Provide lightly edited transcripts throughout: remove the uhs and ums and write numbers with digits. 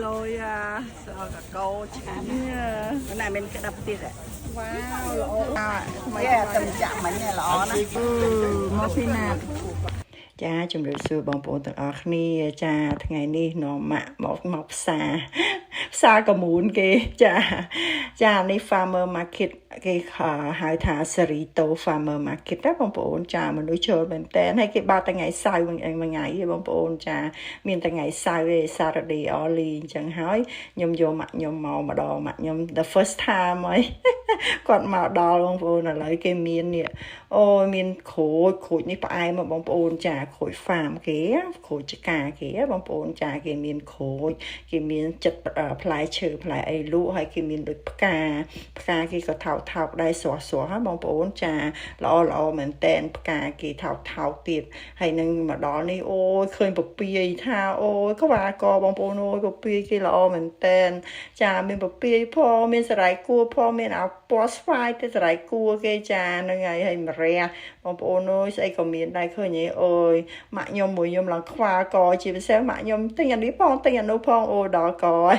លយអា ស្អកកោឆ្ងាញ់ នេះ ណាមានក្តាប់ទៀត វ៉ាវល្អអាថ្មី យ៉ាតែចាក់មិញល្អណាស់ មកពីណា ចាជំរាបសួរបងប្អូនទាំងអស់គ្នាចាថ្ងៃនេះនាំម៉ាក់មកមកផ្សារផ្សារកមូនគេចាចានេះ farmer market គេហៅថា Cerrito farmer market ណាបងប្អូនចាមនុស្សចូលមែនតើហើយគេបើកតែថ្ងៃសៅរ៍មួយថ្ងៃទេបងប្អូនចាមានតែថ្ងៃសៅរ៍ទេ Saturday only អញ្ចឹងហើយខ្ញុំយកម៉ាក់ខ្ញុំមកម្ដងម៉ាក់ខ្ញុំ the first time ហើយ គាត់មកដល់បងប្អូនឥឡូវគេមាននេះអូយមានក្រូចក្រូចនេះផ្អែមមកបងប្អូនចាក្រូច farm គេក្រូចចកាគេបងប្អូនចាគេមានក្រូចគេមានចិត្តផ្លែឈើផ្លែអីលក់ហើយគេមានដូចផ្កាផ្កាគេក៏ថោកថោកដែរស្រស់ស្រស់ហ៎បងប្អូនចាល្អល្អមែនតែនផ្កាគេថោកថោកទៀតហើយនឹងមកដល់នេះអូយឃើញពពាយថាអូយក្បាលកបងប្អូនអូយពពាយគេល្អមែនតែនចាមានពពាយផងមានសរៃគួរផងមានអាពណ៌ស្វាយទៅសរៃគួរគេចាហ្នឹងហើយហើយម្រះបងប្អូនអើយស្អីក៏មានដែរឃើញហីអូយម៉ាក់ខ្ញុំមួយខ្ញុំឡើងខ្វាកជាពិសេសម៉ាក់ខ្ញុំទិញអានេះផងទិញអានោះផងអូដល់កហើយ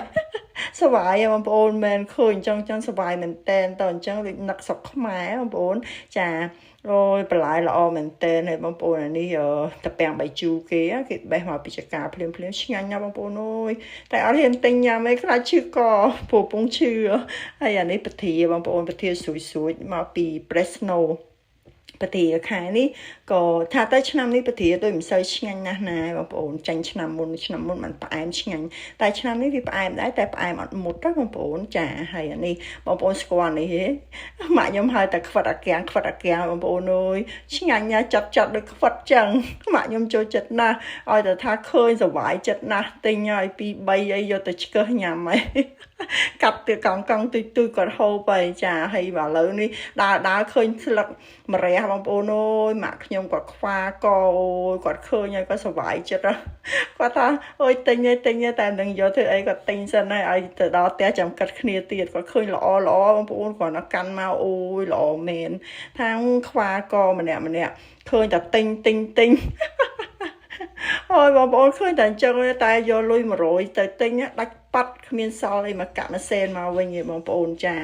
សប្បាយបងប្អូនមែនឃើញអញ្ចឹងចឹងសប្បាយមែនតែនតអញ្ចឹងដូចនឹកស្រុកខ្មែរបងប្អូនចាអូយបន្លែល្អមែនតែនហើយបងប្អូនអានេះតាពាំងបាយជូរគេគេបេះមកពីចកាភ្លាមភ្លាមឆ្ងាញ់ណាស់បងប្អូនអើយតែអត់ហ៊ានទិញញ៉ាំអីខ្លាចឈឺកព្រោះពងឈឺហើយអានេះពធាបងប្អូនពធាស្រួយស្រួយមកពី Fresno ពធាខែនេះក៏ថាទៅឆ្នាំនេះពធាដូចមិនសូវឆ្ងាញ់ណាស់ណាបងប្អូនចាញ់ឆ្នាំមុនឆ្នាំមុនมันផ្អែមឆ្ងាញ់តែឆ្នាំនេះវាផ្អែមដែរតែផ្អែមអត់មុតទេបងប្អូនចាហើយអានេះបងប្អូនស្គាល់នេះទេម៉ាក់ខ្ញុំហៅតែខ្វិតអាកាំងខ្វិតអាកាំងបងប្អូនអើយឆ្ងាញ់ណាស់ចាត់ចាត់ដូចខ្វិតចឹងម៉ាក់ខ្ញុំចូលចិត្តណាស់ឲ្យតែថាឃើញសប្បាយចិត្តណាស់ទិញឲ្យ2 3អីយកទៅឆ្កឹះញ៉ាំហើយកាត់ទៅកង់កង់ទុយទុយគាត់ហូបហើយចាហើយឥឡូវនេះដើរដើរឃើញស្លឹកម្រះបងប្អូនអើយម៉ាក់ខ្ញុំគាត់ខ្វាកអូយគាត់ឃើញហើយគាត់សប្បាយចិត្តគាត់ថាអូយទិញហើយទិញហើយតែមិនដឹងយកធ្វើអីគាត់ទិញសិនហើយឲ្យទៅដល់ផ្ទះចាំកាត់គ្នាទៀតគាត់ឃើញល្អល្អបងប្អូនគាត់ណាកាន់មកអូយល្អមែនថាងខ្វាកម្នាក់ម្នាក់ឃើញតែទិញទិញទិញ អូយបងប្អូនឃើញតែអញ្ចឹងតែយកលុយ100ទៅទិញដាច់ប៉ាត់គ្មានសល់អីមកកាក់មួយសេនមកវិញទេបងប្អូនចា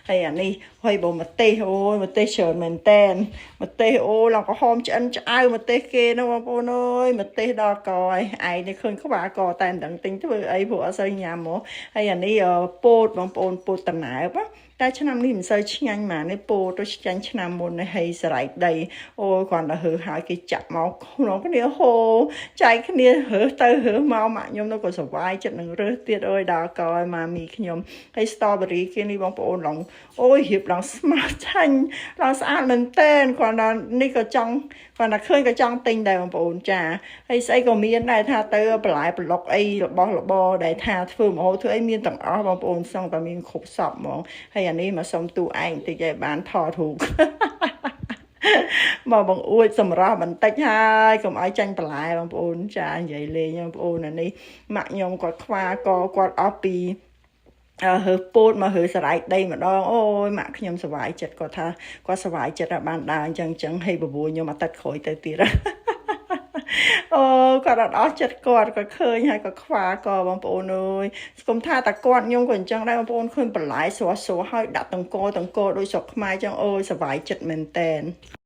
ហើយអានេះហើយបើម្ទេសអូយម្ទេសច្រើនមែនតែនម្ទេសអូឡើងក្រហមឆ្អិនឆ្អៅម្ទេសគេនោះបងប្អូនអើយម្ទេសដល់កហើយឯងនេះឃើញក្បាលកតែមិនដឹងទិញធ្វើអីព្រោះអត់សូវញ៉ាំហ៎ហើយអានេះពោតបងប្អូនពោតតំណើបតែឆ្នាំនេះមិនសូវឆ្ងាញ់ហ្មងនេះពោតទៅឆ្ងាញ់ឆ្នាំមុននេះហើយស្រែកដីអូយគ្រាន់តែរើហើយគេចាក់មកក្នុងគ្នាហូចែកគ្នារើសទៅរើសមកម៉ាក់ខ្ញុំនោះក៏សប្បាយចិត្តនឹងរើសទៀតអើយដល់កឲ្យម៉ាមីខ្ញុំហើយ strawberry គេនេះបងប្អូនឡងអូយរៀបឡើងស្មាចាញ់ឡើងស្អាតមែនតែនគ្រាន់តែនេះក៏ចង់គ្រាន់តែឃើញក៏ចង់ទិញដែរបងប្អូនចាហើយស្អីក៏មានដែរថាទៅបន្លែប្លុកអីរបស់របរដែលថាធ្វើម្ហូបធ្វើអីមានទាំងអស់បងប្អូនសឹងតែមានគ្រប់សពហ្មងហើយអានេះមកសុំទូឯងបន្តិចឲ្យបានថតរូប មកបង្អួចសម្រាប់បន្តិចហើយកុំឲ្យចាញ់បន្លែបងប្អូនចានិយាយលេងបងប្អូនអានេះម៉ាក់ខ្ញុំគាត់ខ្វាកគាត់អស់ពីហើពោតមកហើសរ៉ៃដីម្ដងអូយម៉ាក់ខ្ញុំសប្បាយចិត្តគាត់ថាគាត់សប្បាយចិត្តបានដើរអញ្ចឹងអញ្ចឹងហើយបបួលខ្ញុំអាទិត្យក្រោយទៅទៀតអូគាត់អត់អស់ចិត្តគាត់គាត់ឃើញហើយក៏ខ្វាកបងប្អូនអើយស្គុំថាតែគាត់ខ្ញុំក៏អញ្ចឹងដែរបងប្អូនឃើញបន្លែស្រស់ស្រស់ហើយដាក់តង្គតង្គដូចស្រុកខ្មែរអញ្ចឹងអូយសប្បាយចិត្តមែនតែន។